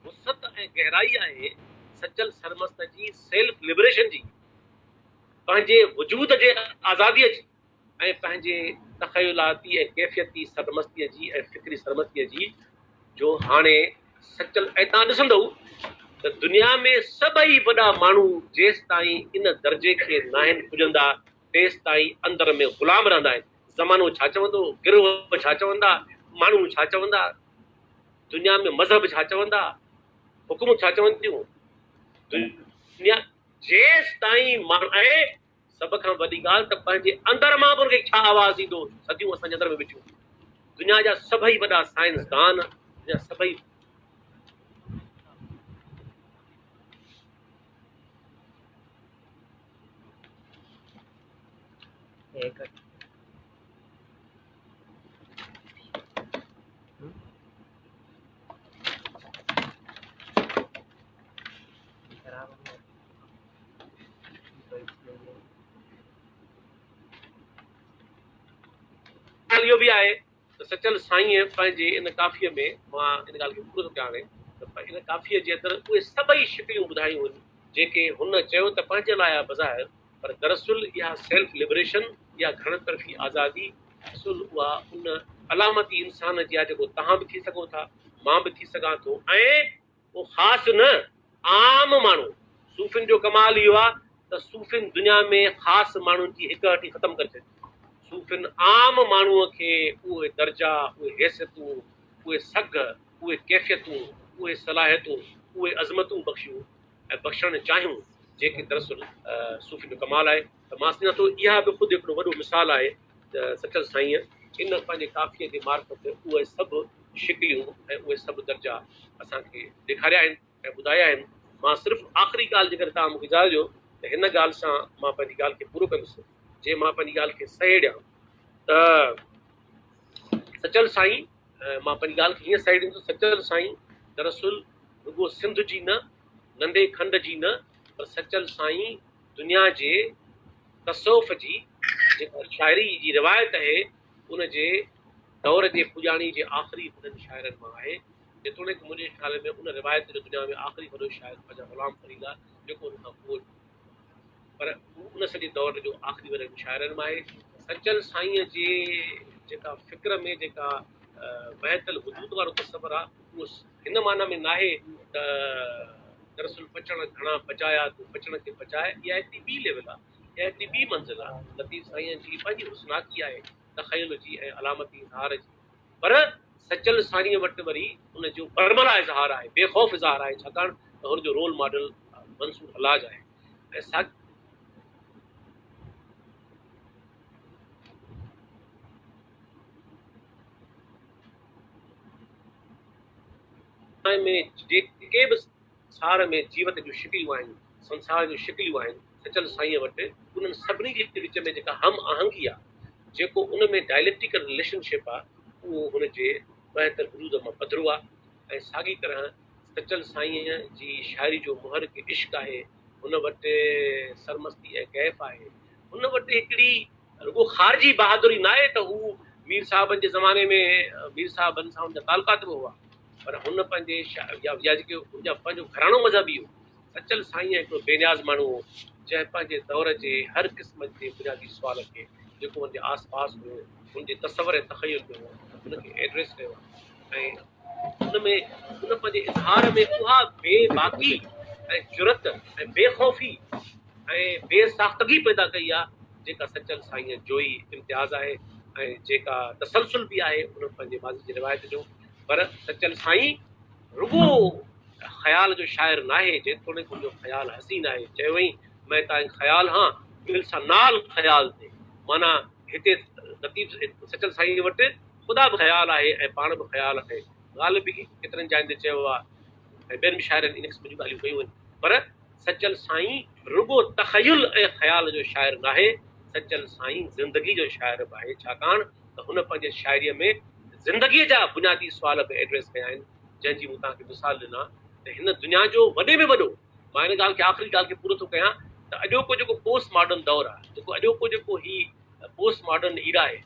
وسعت ۽ گهرائي آهي سچل سرمست جي سيلف لبريشن جي، پنهنجي وجود جي آزاديء جي ۽ پنهنجي تخيلاتي ۽ ڪيفيتي سرمستيء جي ۽ فڪري سرمستيء جي جو هاڻي سچل ۽ توهان ڏسندؤ ته دنيا ۾ سڀئي وڏا ماڻهو جيستائين ان درجي کي ناهن پڄندا تيستائين اندر ۾ غلام رهندا آهن. زمانو ڇا چوندو، گروهه ڇا چوندا، ماڻهو ڇا چوندا، دنيا ۾ مذهب ڇا چوندا، حڪومت ڇا چونديون، دنيا جيستائين ماڻهو ۽ سڀ کان وڏي ڳالهه ته پنهنجي اندر مان به ان کي ڇا آواز ايندو، صديون اسان جي اندر ۾ ويٺيون دنيا جا سڀئي وڏا سائنسدان، دنيا سڀئي. ڳالهه اهو به آهي ته سچل سائينء پنهنجي ان ڪافيء ۾ مان ان ڳالهه کي پورو ٿو ڪيان هاڻي ته ان ڪافيء جي اندر اهي سڀئي شڪليون ٻڌايون هن جيڪي هن چيو ته پنهنجي لاء آهي بظاهر پر دراصل اها سيلف لبريشن يا گهڻ طرفي آزادي اصل اها ان علامتي انسان جي آهي جيڪو توهان به ٿي سگهو ٿا مان به ٿي سگهان ٿو ۽ اهو خاص نه عام ماڻهو. صوفين جو ڪمال اهو آهي ته صوفين دنيا ۾ خاص ماڻهن جي هڪ هٽي ختم ڪري ڇڏي. صوفين عام ماڻهوء کي اهي درجا، اهي حيثيتون، اهي سگهه، اهي ڪيفيتون، اهي صلاحيتون، اهي عظمتون بخشيون ۽ بخشڻ چاهيون جيڪي دراصل صوفين جو ڪمال آهي ته مان سمجهان ٿو اها به خود هڪڙو وڏو مثال آهي ته سچل سائينء ان پنهنجي ڪافيء جي معرفت اهي سڀ شڪليون ۽ اهي سڀ درجا اسان کي ڏيکاريا آهن ۽ ٻڌايا آهن. مان صرف آخري ڳالهه جيڪڏهن توهان مون کي اجازت ڏيو ته هن ڳالهه سان مان پنهنجي ڳالهه کي پورو ڪندس. جي مان پنهنجي ڳالهه کي سهيڙيان ته سچل سائين مان پنهنجي ڳالهه کي هيئن سهيڙيندس سچل سائين دراصل رڳو سنڌ جي نه، ننڍي کنڊ جي نه پر سچل سائين دنيا جي تصوف جي جيڪا شاعري جي روايت آهي ان جي دور جي پڄاڻي جي آخري وڏن شاعرن مان آهي. جيتوڻيڪ منهنجي خيال ۾ ان روايت جو دنيا ۾ آخري وڏو شاعر خواجه غلام فريد آهي، جيڪو ان کان پوء جو پر هو ان سڄي دور جو آخري وڏن شاعرن مان آهي. سچل سائينء جي جيڪا فڪر ۾ جيڪا وحدت الوجود وارو تصور آهي، اهو هن معنيٰ ۾ ناهي ته دراصل پچڻ گهڻا پچايا تون پچڻ کي پچاء، اها هڪڙي ٻي ليول آهي، اها هڪڙي ٻي منزل آهي. لطيف سائينء جي پنهنجي حسناڪي آهي. تخيل جي ۽ علامتي اظهار جي، پر سچل سائينء وٽ وري ان جو برملا اظهار آهي، بي خوف اظهار آهي، ڇاڪاڻ ته هن جو رول ماڊل منصور حلاج آهي ۽ ساڳي ۾ جيڪي به سار ۾ جيوت جون شڪليون آهن، سنسار جون شڪليون آهن، سچل سائينء وٽ انهن سڀني جي وچ ۾ جيڪا هم آهنگي آ، جيڪو ان ۾ ڊائليڪٽيڪل رليشن شپ آ، اهو هن جي وحدت الوجود مان پڌرو آ ۽ ساڳي طرح سچل سائينء جي شاعري جو محرڪ عشق آهي، هن وٽ سرمستي ۽ ڪيف آهي، هن وٽ هڪڙي رڳو خارجي بهادري ناهي ته هو مير صاحبن جي زماني ۾ مير صاحبن سان هن جا تعلقات به هئا. پر هن پنهنجي يا يا جيڪي هن جا پنهنجو گهراڻو مذهبي هو. سچل سائين هڪڙو بي نياز ماڻهو هو، جنهن پنهنجي دور جي هر قسم جي بنيادي سوال کي، جيڪو هن جي آس پاس هيو، هن جي تصور ۽ تخيل ۾ هو، ان کي ايڊريس ڪيو آهي ۽ ان ۾ هن پنهنجي اظهار ۾ اها بي باڪي ۽ جرئت ۽ بي خوفي ۽ بي ساختگي پيدا ڪئي آهي، جيڪا سچل سائينء جو ئي امتياز آهي ۽ جيڪا تسلسل به آهي ان پنهنجي ماضي جي روايت جو. پر سچل سائين رڳو خيال جو شاعر ناهي، جيتوڻيڪ هن جو خيال حسين آهي. چيو هئائين، مين تان خيال هان، مل سان نال خيال تي. معنيٰ هتي لطيف سچل سائين وٽ خدا به خيال آهي ۽ پاڻ به خيال آهي. غالب به ڪيترن جاين تي چيو آهي ۽ ٻين به شاعرن ان قسم جون ڳالهيون ڪيون آهن. پر سچل سائين رڳو تخيل ۽ خيال جو شاعر ناهي، سچل سائين زندگي جو شاعر به آهي، ڇاڪاڻ ته هن پنهنجي شاعريء ۾ زندگيء جا بنيادي سوال به ايڊريس ڪيا آهن، جنهن جي مون توهان کي مثال ڏنا ته هن دنيا جو وڏي ۾ وڏو، مان ان ڳالهه کي آخري ڳالهه کي پورو ٿو ڪيان ته اڄوڪو جيڪو پوسٽ ماڊرن دور آهي، جيڪو اڄوڪو جيڪو هي پوسٽ ماڊرن ايرا آهي،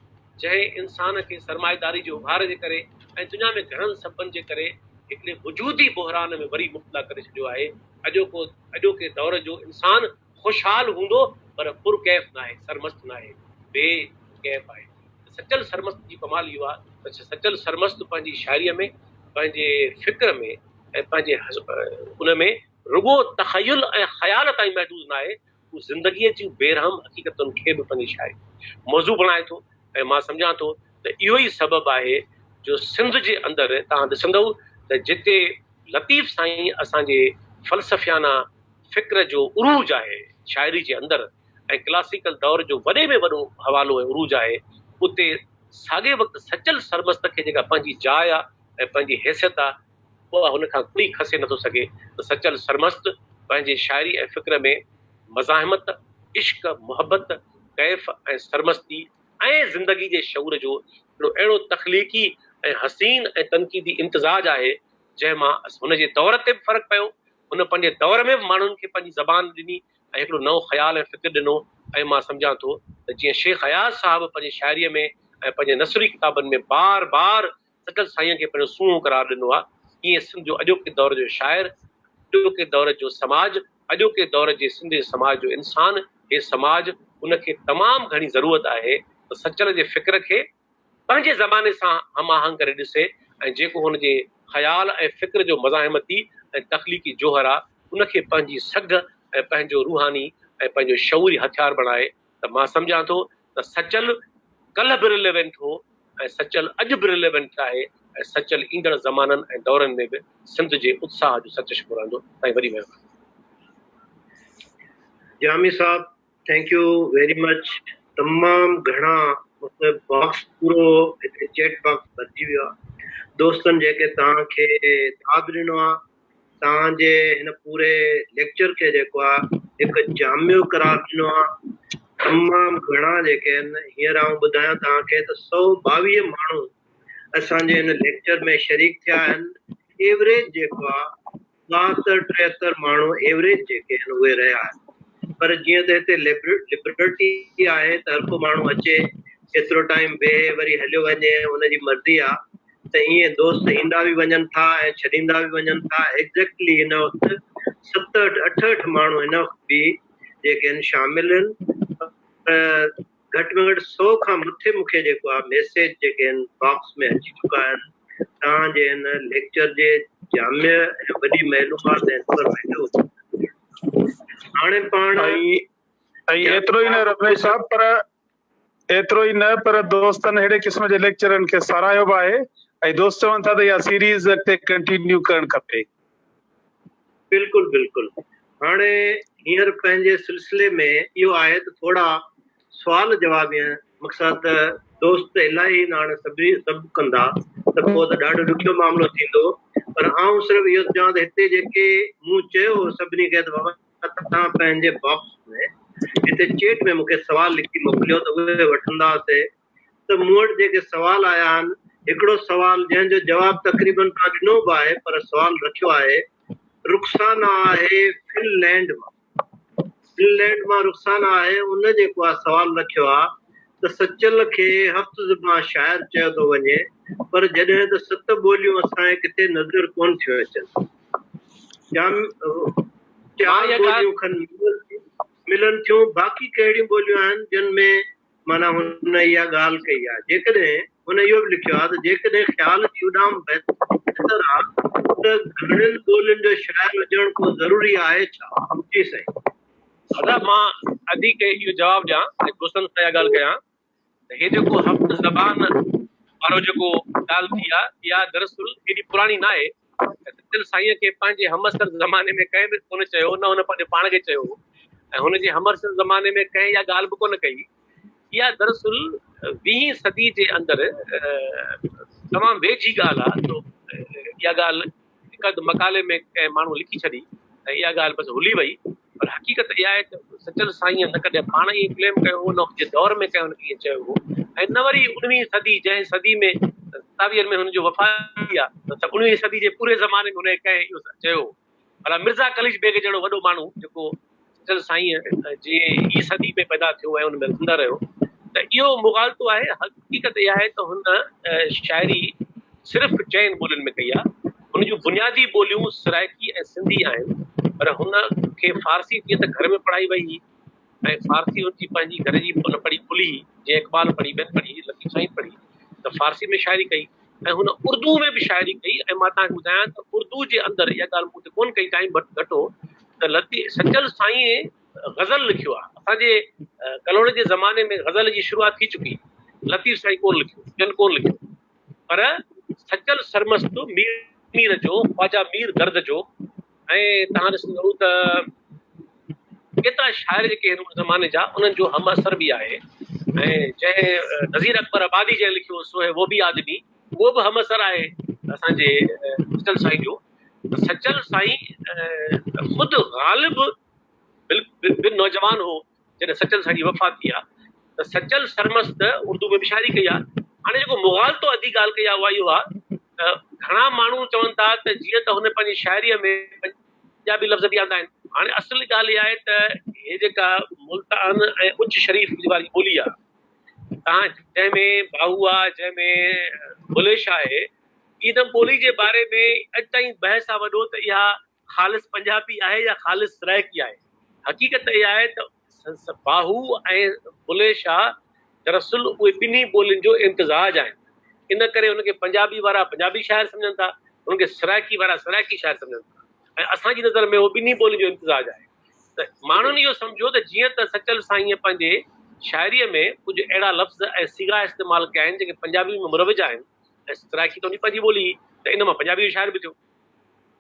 جنهن انسان کي سرمائيداري جي اڀار جي ڪري ۽ دنيا ۾ گهڻن سببن جي ڪري هڪڙي وجودي بحران ۾ وري مبتلا ڪري ڇڏيو آهي. اڄوڪو اڄوڪي دور جو انسان خوشحال هوندو پر پرڪيف ناهي، سرمست ناهي، بي ڪيف آهي. ته سچل سرمست جي ڪمال اهو آهي ته سچل سرمست پنهنجي شاعريء ۾، پنهنجي فڪر ۾ ۽ پنهنجي ان ۾ رڳو تخيل ۽ خيال تائين محدود ناهي، هو زندگيء جون بي رحم حقيقتن کي به پنهنجي شاعريء جو موضوع بڻائي ٿو ۽ مان سمجهان ٿو ته اهو ئي سبب آهي جو سنڌ جي اندر توهان ڏسندؤ ته جتي لطيف سائين اسان جي فلسفيانه فڪر جو عروج آهي شاعري جي اندر ۽ ڪلاسيڪل دور جو وڏي ۾ وڏو حوالو ۽ عروج آهي اتي ساڳئي وقت سچل سرمست کي جيڪا پنهنجي جاء آ ۽ پنهنجي حيثيت آ اها هن کان ڪوئي کسي نٿو سگهي ته سچل سرمست پنهنجي شاعري ۽ فڪر ۾ مزاحمت، عشق، محبت، ڪيف ۽ سرمستي ۽ زندگي جي شعور جو هڪڙو اهڙو تخليقي ۽ حسين ۽ تنقيدي امتزاج آهي جنهن مان هن جي دور تي به فرق پيو، هن پنهنجي دور ۾ به ماڻهن کي پنهنجي زبان ڏني ۽ هڪڙو نئون خيال ۽ فڪر ڏنو ۽ مان سمجهان ٿو ته جيئن شيخ اياز صاحب پنهنجي شاعريء ۾ ۽ پنهنجي نثري ڪتابن ۾ بار بار سچل سائينء کي پنهنجو سونهون قرار ڏنو آهي، تيئن سنڌ جو اڄوڪي دور جو شاعر، اڄوڪي دور جو سماج، اڄوڪي دور جي سنڌ جي سماج جو انسان، هي سماج ان کي تمام گهڻي ضرورت آهي ته سچل جي فڪر کي پنهنجي زماني سان هم آهنگ ڪري ڏسي ۽ جيڪو هن جي خيال ۽ فڪر جو مزاحمتي ۽ تخليقي جوهر آ ان کي پنهنجي سگهه ۽ پنهنجو روحاني ۽ پنهنجو شعوري هٿيار بڻائي ته مان سمجهان ٿو ته سچل ڪلهه به رليونٽ هو ۽ سچل اڄ به رليونٽ آهي ۽ سچل ايندڙ زمانن ۽ دورن ۾ به سنڌ جي اتساهه جو سرچشمو رهندو. سائين وڏي مهرباني. جامي صاحب thank you very much تمام گهڻا مطلب باڪس پورو هتي چيٽ باڪس ڀرجي ويو آهي دوستن جيڪي توهان کي داد ڏنو آهي توهان جي هن پوري ليڪچر کي جيڪو آهي هڪ جامع قرار ڏنو آهي تمام گهڻا جيڪي آهن هينئر آئون ٻڌايان توهان کي ته 122 ماڻهو اسان جي هن ليڪچر ۾ شريڪ ٿيا آهن ايوريج جيڪو آهي 72 73 ماڻهو ايوريج جيڪي آهن اهي رهيا آهن پر جيئن ته هتي لبرٽي آهي ته هر ڪو ماڻهو اچي ايترو ٽائيم ويهي وري هليو وڃي ان جي مرضي آهي ته ائين دوست ايندا به وڃن ٿا ۽ ڇڏيندا به وڃن ٿا ايگزيڪٽلي هن وقت 67 68 ماڻهو هن وقت به جيڪي آهن شامل آهن پر گهٽ ۾ گهٽ 100 کان مٿي مون کي جيڪو آهي ميسيج جيڪي آهن باڪس ۾ اچي چڪا آهن توهان جي هن ليڪچر جي جامع ۽ وڏي معلومات ۽ انفارميٽو هاڻي پاڻ ۽ ايترو ئي نه رميش صاحب پر ايترو ئي نه پر دوستن اهڙي قسم جي ليڪچرن کي ساراهيو به آهي ۽ دوست چون ٿا ته اها سيريز اڳتي ڪنٽينيو ڪرڻ کپي. بلڪل بلڪل هاڻي هينئر پنهنجي سلسلي ۾ اهو آهي ته ٿورا سوال جواب ائين مقصد ته دوست الاهي آهن هاڻي سڀني سڀ ڪندا ته پوء ته ڏاڍو ڏکيو معاملو ٿيندو پر آئون صرف اهو چوان ته هتي جيڪي مون چيو سڀني کي ته بابا توهان پنهنجي باڪس ۾ هتي چيٽ ۾ مون کي سوال لکي موڪليو ته اهي وٺنداسي ته مون وٽ جيڪي سوال آيا آهن هڪڙو سوال جنهن جو جواب تقريبن توهان ڏنو به آهي پر سوال رکيو آهي رخسانه آهي فن لينڊ مان فن لينڊ مان رخسانه آهي ان جيڪو آهي سوال رکيو آهي ته سچل کي هفت زبان شاعر چيو ٿو وڃي پر جڏهن ته ست ٻوليون اسان کي ڪٿي نظر ڪونه ٿيون اچن جام چار ٻوليون کن ملن ٿيون باقي ڪهڙيون ٻوليون آهن جن ۾ معنيٰ هن اها ڳالهه ڪئي آهي جيڪڏهن هن اهو به لکيو آهي ته جيڪڏهن خيال جي اڏام بهتر آهي ته گهڻين ٻولين جو شاعر هجڻ ڪو ضروري آهي ڇا؟ جي سائين. ادا مان ادي کي اهو جواب ڏيان ۽ دوستن سان اها ڳالهه ڪيان ته هي جيڪو هفت زبان وارو جيڪو ڳالهه ٿي آهي اها دراصل ايڏي پراڻي ناهي ۽ سچل سائينء کي پنهنجي همعصر زماني ۾ ڪنهن به ڪونه چيو نه هن پنهنجي پاڻ کي چيو هو ۽ هن جي همعصر زماني ۾ ڪنهن اها ڳالهه به ڪونه ڪئي اها دراصل ويهين صدي جي اندر تمام ويجهي ڳالهه آهي جو اها ڳالهه هڪ اڌ مقالي ۾ ڪنهن ماڻهو لکي ڇڏي ۽ اها ڳالهه بس هلي وئي پر حقيقت اها آهي ته سچل سائينء نه ڪڏهن پاڻ ائين ڪليم ڪيو هو نه هن جي دور ۾ ڪنهن هن کي ائين چيو هو ۽ نه وري اڻويهين صدي جنهن صدي ۾ ستاويهن ۾ هن جو وفات ٿي آهي ته اڻويهين صدي جي پوري زماني ۾ هن کي ڪنهن اهو چيو هو. ڀلا مرزا قليچ بيگ جهڙو وڏو ماڻهو جيڪو سچل سائينء جي ئي صدي ۾ پيدا ٿيو ۽ ان ۾ زنده رهيو ته اهو مغالطو آهي. حقيقت اها آهي ته هن شاعري صرف چئن ٻولين ۾ ڪئي آهي. هن جون بنيادي ٻوليون سرائڪي ۽ سنڌي آهن، پر هن کي فارسي جيئن ته گهر ۾ پڙهائي وئي هئي ۽ فارسي هن جي پنهنجي گهر جي هن پڙهي پلي هئي، جيئن اقبال پڙهي، ٻين پڙهي، لطيف سائين پڙهي ته فارسي ۾ شاعري ڪئي ۽ هن اردو ۾ به شاعري ڪئي ۽ مان توهان کي ٻڌايان ته اردو جي اندر اها ڳالهه مون تي ڪونه ڪئي ٽائيم گهٽ هو ته لطيف سچل سائين غزل لکيو آهي. اسان جي ڪلهوڙي جي زماني ۾ غزل جي شروعات ٿي چڪي، لطيف سائين ڪونه لکيو، ٻين ڪونه لکيو. پر سچل سرمست مير مير جو، خواجه مير درد جو ۽ توهان ڏسندؤ ته ڪيترا شاعر جيڪي آهن ان زماني جا انهن جو همعصر به آهي ۽ جنهن نذير اڪبر آبادي جنهن لکيو سو هي وو به آدمي اهو به همعصر آهي اسان جي سچل سائين جو ته سچل سائين خود غالب به نوجوان هو جڏهن سچل سائين جي وفات ٿي آ ته سچل سرمست اردو ۾ به شاعري ڪئي آ. هاڻي جيڪو مغالطو ادي ڳالهه ڪئي آ اها اهو آ ته گهڻا ماڻهو چون ٿا ته جيئن ته هن پنهنجي شاعريء ۾ پنجابي لفظ به آندا آهن. هاڻي اصل ڳالهه اها آهي ته هي جيڪا ملتان ۽ اچ شريف واري ٻولي آ تان جنهن ۾ باهو آ جنهن ۾ بليش آهي ان ٻولي جي باري ۾ اڄ تائين بحث آ وڏو ته اها خالص پنجابي آهي يا خالص سرائيڪي آهي. حقيقت اها آهي ته باهو ۽ بلي شاهه دراصل اهي ٻنهي ٻولين جو امتزاج آهن. ان ڪري ان کي پنجابي وارا پنجابي شاعر سمجهن ٿا، ان کي سرائيڪي وارا سرائيڪي شاعر سمجهن ٿا ۽ اسان جي نظر ۾ اهو ٻنهي ٻولين جو امتزاج آهي ته ماڻهن اهو سمجهيو ته جيئن ته سچل سائينء پنهنجي شاعريء ۾ ڪجهه اهڙا لفظ ۽ صيغا استعمال ڪيا آهن جيڪي پنجابي ۾ مروج آهن ۽ سرائيڪي ته ان جي پنهنجي ٻولي هئي ته ان مان پنجابي جو شاعر به ٿيو.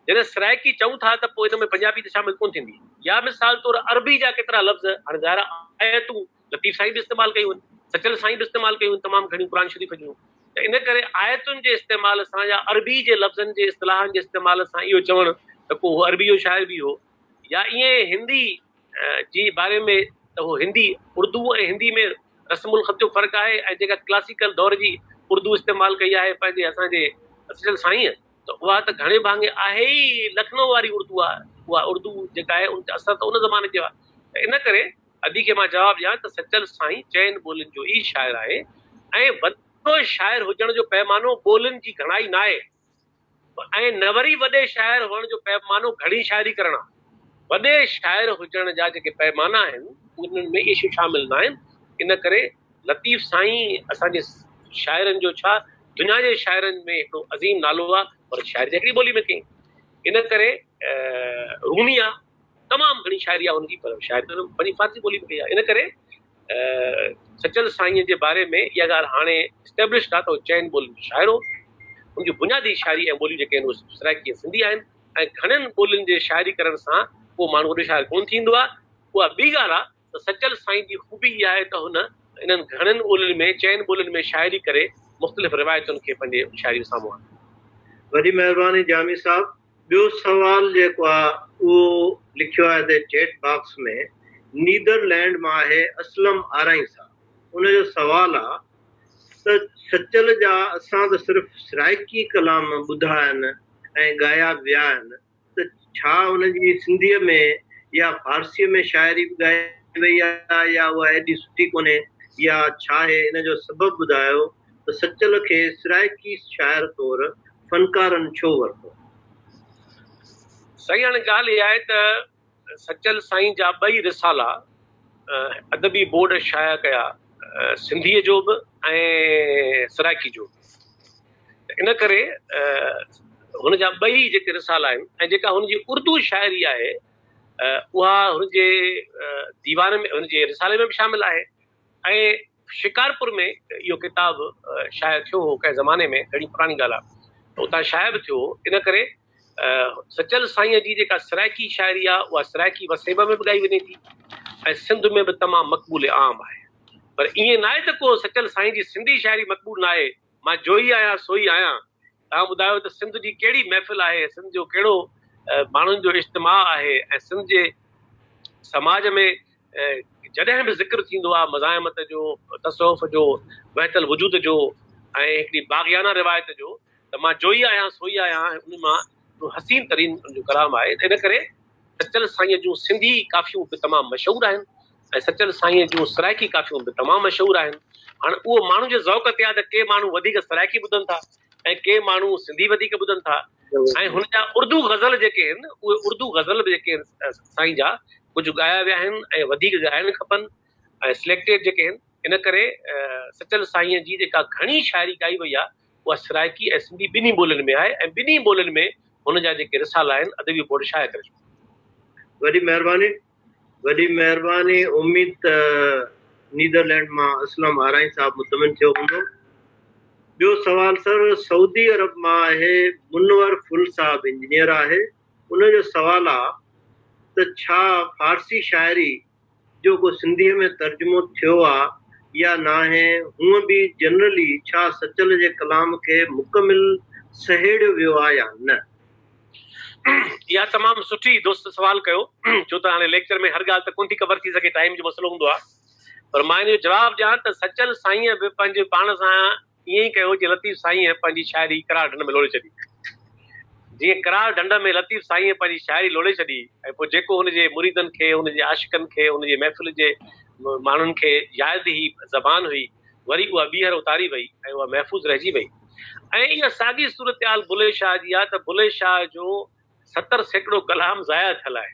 جڏهن سرائيڪي چئون ٿا ته پوء ان ۾ پنجابي ته شامل ڪونه ٿيندي. يا مثال طور عربي جا ڪيترا لفظ هاڻي ظاهر آهي آيتون لطيف سائين به استعمال ڪيون آهن، سچل سائين به استعمال ڪيون آهن تمام گهڻيون قرآن شريف جون ته ان ڪري آيتن جي استعمال سان يا عربي جي لفظن جي اصطلاحن جي استعمال سان اهو چوڻ ته ڪو هو عربي جو شاعر به هو يا ائين هندي جي باري ۾ ته هو هندي اردو ۽ هندي ۾ رسم الخط جو فرق آهي ۽ جيڪا ڪلاسيڪل دور جي اردو استعمال ڪئي آهي پنهنجي اسان جي سچل سائينء ته اها ته گهڻي ڀاڱي آهي ئي لکنؤ واري اردو آهي، اها اردو جيڪا آهي ان تي اثر ته ان زماني جو آهي ته ان ڪري ادي کي مان جواب ڏيان ته سچل سائين چئن ٻولين جو ئي شاعر آهي ۽ وڏو شاعر هجڻ جو پيمانو ٻولين جي گهڻائي ناهي ۽ نه وري وڏي شاعر هئڻ جو پيمانو گهڻي شاعري ڪرڻ آهي. وڏي شاعر هجڻ جا جيڪي پيمانا آهن انهن ۾ اهي شيون شامل ناهن ان ڪري لطيف سائين اسان جي شاعرن جو ڇا دنيا جي شاعرن ۾ هڪڙو عظيم نالو آ پر شاعري ته هڪڙي ٻولي ۾ ڪئي ان ڪري رومي آ تمام گهڻي شاعري آ هن جي پر شاعري ته پنهنجي فارسي ٻولي ۾ ڪئي آ ان ڪري سچل سائين جي باري ۾ اها ڳالهه هاڻي اسٽيبلشڊ آ ته هو چئن ٻولين جو شاعر هو هن جون بنيادي شاعري ۽ ٻوليون جيڪي آهن اهي سرائيڪي ۽ سنڌي آهن ۽ گهڻين ٻولين جي شاعري ڪرڻ سان ڪو ماڻهو وڏو شاعر ڪونه ٿيندو آ اها ٻي ڳالهه آ ته سچل سائين جي خوبي اها آهي ته هن انهن گهڻين ٻولين ۾ چئن ٻولين ۾ شاعري ڪري مختلف روايتن کي پنهنجي شاعري ۾ سامهون آندو. وڏي مهرباني جامي صاحب. ٻيو سوال جيڪو آ اهو لکيو آهي هتي چيٽ باڪس ۾ نيدر لينڊ مان آهي اسلم آرائين صاحب ان جو سوال آ ته سچل جا اسان ته صرف سرائيڪي ڪلام ٻڌا آهن ۽ ڳايا به ويا آهن ته ڇا ان جي سنڌيء ۾ يا فارسيء ۾ شاعري به ڳائي وئي آهي يا اها ايڏي سٺي ڪونهي يا ڇاهي ان جو سبب ٻڌايو ته سچل کي سرائيڪي شاعر طور فنڪارن ڇو ورتو؟ سائين هاڻي ڳالهه اها آهي ته سچل سائين جا ٻئي رسالا ادبي بورڊ شايع ڪيا سنڌيء جو به ۽ سرائيڪي جو به ته ان ڪري هن جا ٻئي جيڪي رسالا آهن ۽ جيڪا هن جي اردو شاعري آهي اها هن جي ديوان ۾ هن جي رسالي ۾ به شامل آهي ۽ شڪارپور ۾ اهو ڪتاب شايع ٿيو هو ڪنهن زماني ۾ گهڻي پراڻي ڳالهه آهي ته اتان شايع به ٿيو هو ان ڪري سچل سائينء جي جيڪا سرائيڪي شاعري آهي اها سرائيڪي وسيب ۾ به ڳائي وڃي ٿي ۽ سنڌ ۾ به تمام مقبول عام آهي پر ائين ناهي ته ڪو سچل سائين جي سنڌي شاعري مقبول ناهي مان جوئي آهيان سوئي آهيان. توهان ٻڌايو ته سنڌ جي ڪهڙي محفل آهي، سنڌ جو ڪهڙو ماڻهن جو اجتماع آهي ۽ سنڌ جي سماج ۾ جڏهن به ذڪر ٿيندو آهي مزاحمت جو، تصوف جو، وحدت الوجود جو ۽ هڪڙي باغيانه روايت جو ته مان جوئي آهيان سوئي آهيان ان مان حسين ترين ان جو ڪلام آهي ته ان ڪري سچل سائينء جون سنڌي ڪافيون به تمام مشهور آهن ۽ سچل سائينء جون سرائيڪي ڪافيون به تمام مشهور آهن. هاڻ اهو ماڻهن جي ذوق تي آهي ته ڪي ماڻهو وڌيڪ سرائيڪي ٻڌن ٿا، ۽ ڪي ماڻهو سنڌي وڌيڪ ٻڌن ٿا ۽ هن جا اردو غزل جيڪي آهن اهي اردو غزل به جيڪي آهن سائين جا ڪجهه ڳايا ويا آهن ۽ وڌيڪ ڳائڻ کپن ۽ سليڪٽيڊ جيڪي آهن ان ڪري سچل سائينء جي جيڪا گهڻي شاعري ڳائي وئي آهي اها سرائڪي ۽ سنڌي ٻنهي ٻولين ۾ آهي ۽ ٻنهي ٻولين ۾ هن جا جيڪي رسالا آهن ادبي بورڊ شايع ڪري چڪو آهي. وڏي مهرباني وڏي مهرباني اميد ته نيدرلينڊ مان اسلم آرائين صاحب مطمئن ٿيو هوندو. ٻيو سوال سر سعودي عرب مان آهي منور ڦل صاحب انجنيئر آهي ان جو سوال آ ته ڇا فارسي شاعري جو ڪو سنڌي ۾ ترجمو ٿيو آ يا ناهي هونء به جنرلي ڇا سچل جي ڪلام کي مڪمل سهيڙيو ويو آ يا نه؟ اها تمام سٺي دوست سوال ڪيو ڇو ته هاڻي ليڪچر ۾ هر ڳالهه ته ڪونه ٿي ڪور ٿي سگهي ٽائيم جو مسئلو هوندو آهي پر مان ان جو جواب ڏيان ته سچل سائينء به پنهنجي پاڻ سان ائين ئي ڪيو جيئن لطيف سائينء پنهنجي شاعري ڪراڙ ڍنڍ ۾ لوڙهي ڇڏي جيئن ڪراڙ ڍنڍ ۾ لطيف سائينء پنهنجي شاعري لوڙهي ڇڏي ۽ پوء جيڪو هن جي مريدن کي هن جي عاشقن کي هن جي محفل جي ماڻهن کي ياد هئي زبان هئي وري اها ٻيهر اتاري وئي ۽ اها محفوظ رهجي وئي ۽ اها ساڳي صورتحال بلهي شاهه جي آهي ته بلهي شاهه جو 70% ڪلام ضايع ٿيل آهي.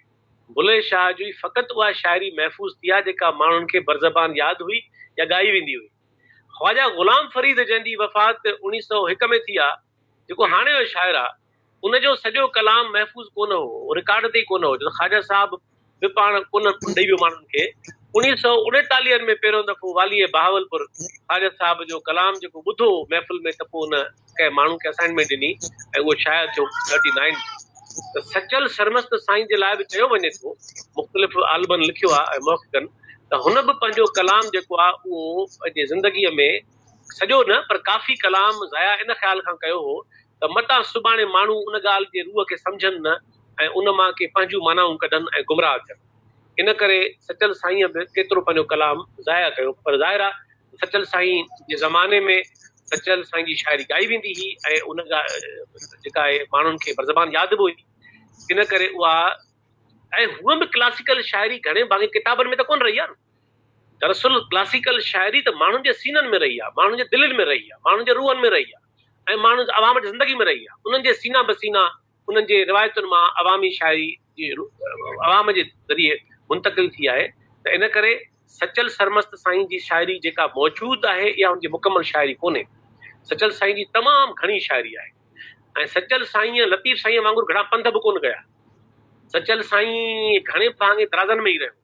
بلهي شاهه جي فقط اها شاعري محفوظ ٿي آهي جيڪا ماڻهن کي برزبان ياد هئي يا ڳائي ويندي هئي. خواجه غلام فريد جنهن جي وفات 1901 ۾ ٿي آهي جيڪو هاڻي جو شاعر آهي ان جو سڄو ڪلام محفوظ ڪونه هو، اهو رڪارڊ تي ئي ڪونه هو، ڇو ته خواجه صاحب به پاڻ ڪونه ڏئي ويو ماڻهن کي. 1939 ۾ پهريون دفعو واليء بهاولپور خواجه صاحب جو ڪلام جيڪو ٻڌو محفل ۾ ته پوء ان ڪنهن ماڻهو کي اسائنمينٽ ڏني ۽ اهو شايع ٿيو ٿرٽي نائن ۾. ته سچل سرمست سائين جي لاء به چيو وڃي ٿو، مختلف عالمن لکيو آهي ۽ محققن ته هن به پنهنجو ڪلام جيڪو آهي اهو پنهنجي زندگيء ۾ سڄو نه پر ڪافي ڪلام ضايع ان خيال کان ڪيو هو ته متان سڀاڻي ماڻهو ان ڳالهه جي روح کي سمجهن نه ۽ ان مان ڪي پنهنجون معنائون ڪڍن ۽ گمراهه ٿين. ان ڪري سچل سائينء به ڪيترو پنهنجو ڪلام ضايع ڪيو پر ظاهر آهي ته سچل سائين جي زماني ۾ سچل سائين جي شاعري ڳائي ويندي هئي ۽ ان جيڪا آهي ماڻهن کي برزبان ياد به هئي ان ڪري اها ۽ هونء به ڪلاسيڪل شاعري گهڻي ڀاڱي ڪتابن ۾ ته ڪونه رهي آهي نه. دراصل ڪلاسيڪل شاعري ته ماڻهن جي سينن ۾ رهي آهي، ماڻهن جي دلين ۾ رهي آهي، ماڻهن جي روحن ۾ رهي آهي ۽ ماڻهن عوام جي زندگي ۾ رهي آهي. انهن جي سينا به سينا انهن جي روايتن مان عوامي شاعري جي عوام جي ذريعي منتقل ٿي آهي ته ان ڪري سچل سرمست سائين جي شاعري جيڪا موجود آهي اها ان جي مڪمل شاعري ڪونهي. سچل سائين جي تمام گهڻي شاعري آهي ۽ سچل سائينء لطيف سائينء وانگر گهڻا پنڌ به ڪونه ڪيا. سچل سائين گهڻي ڀاڱي درازن ۾ ئي رهيو.